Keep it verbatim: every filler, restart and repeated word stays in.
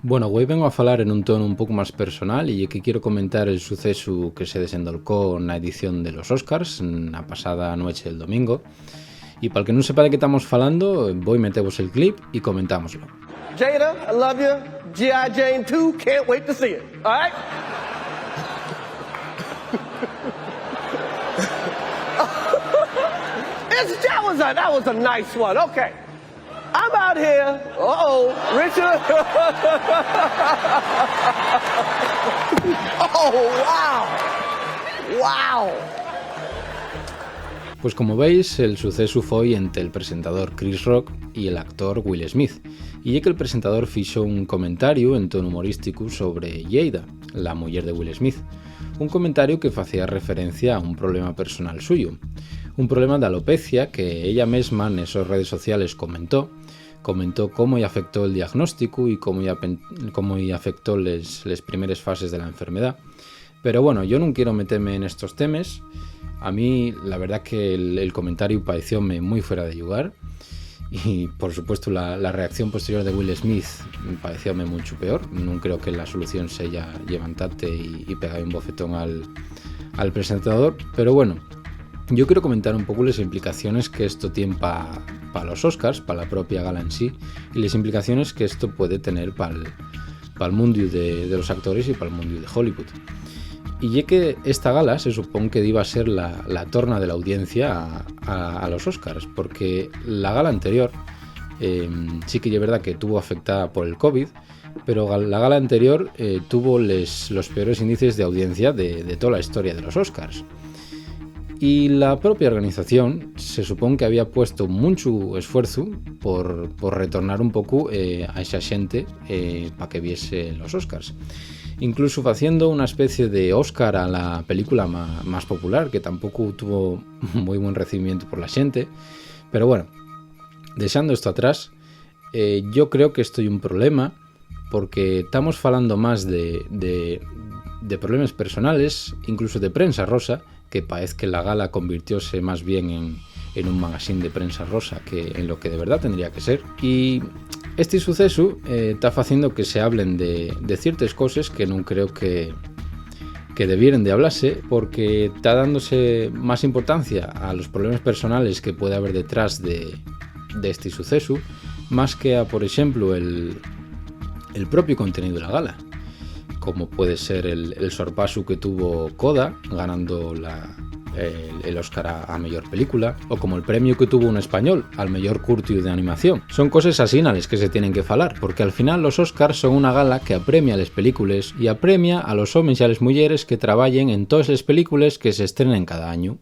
Bueno, güei vengo a falar en un tono un poco más personal y ye que quiero comentar el suceso que se desendolcó na edición de los Oscars, na pasada nueche del domingo. Y pal que nun sepa de qué tamos falando, voi metevos el clip y comentámoslo. Jada, I love you. G I Jane two, can't wait to see it. All right? It's, that was a, that was a nice one. Okay. I'm out here. Uh-oh, Richard. Oh, wow. Wow. Pues como veis, el suceso foi ente el presentador Chris Rock y el actor Will Smith. Y ye que el presentador fixo un comentariu en tono humorístico sobre Jada, la muyer de Will Smith. Un comentariu que facía referencia a un problema personal suyo. Un problema d'alopecia que ella mesma nes sos redes sociales comentó. Comentó cómo-y afectó el diagnóstico y cómo-y apen-, cómo-y afectó les, les primeres fases de la enfermedá. Pero bueno, yo nun quiero meteme nestos temes. A mí, la verdá que el, el comentariu paecióme mui fuera de llugar. Y, por supuesto, la, la reacción posterior de Will Smith paecióme muncho peor. Nun creo que la solución seya llevantarte y, y pegar un bofetón al, al presentador. Pero bueno, yo quiero comentar un poco les implicaciones que esto tien pa, pa los Oscars, pa la propia gala en sí, y les implicaciones que esto puede tener pal, pal mundiu de, de los actores y pal mundiu de Hollywood. Y ye que esta gala se supón que diba a ser la, la torna de la audiencia a, a, a los Oscars, porque la gala anterior, em, sí que ye verdá que tuvo afectada por el covid, pero gal-, la gala anterior, eh, tuvo les, los peores índices de audiencia de, de toda la historia de los Oscars. Y la propia organización se supón que había puesto munchu esfuerzu por, por retornar un poco, eh, a esa xente, eh, pa que viese los Oscars. Incluso faciendo una especie de Oscar a la película ma-, más popular, que tampoco tuvo muy buen recibimiento por la xente. Pero bueno, dexando esto atrás, eh, yo creo que esto ye un problema, porque tamos falando más de, de, de problemes personales, incluso de prensa rosa, que paez que la gala convirtióse más bien en, en un magazín de prensa rosa que en lo que de verdá tendría que ser. Y esti sucesu, eh, ta faciendo que se hablen de, de ciertes coses que nun creo que, que debieren de hablase, porque ta dándose más importancia a los problemes personales que puede haber detrás de, de esti sucesu, más que a, por exemplu, el, el propio contenido de la gala, como puede ser el, el sorpasu que tuvo Coda ganando la, el, el Oscar a, a meyor película, o como el premiu que tuvo un español al meyor curtiu de animación. Son coses asina les que se tienen que falar, porque al final los Oscars son una gala que apremia les películes y apremia a los homes y a les muyeres que trabayen en toes les películes que se estrenen cada añu.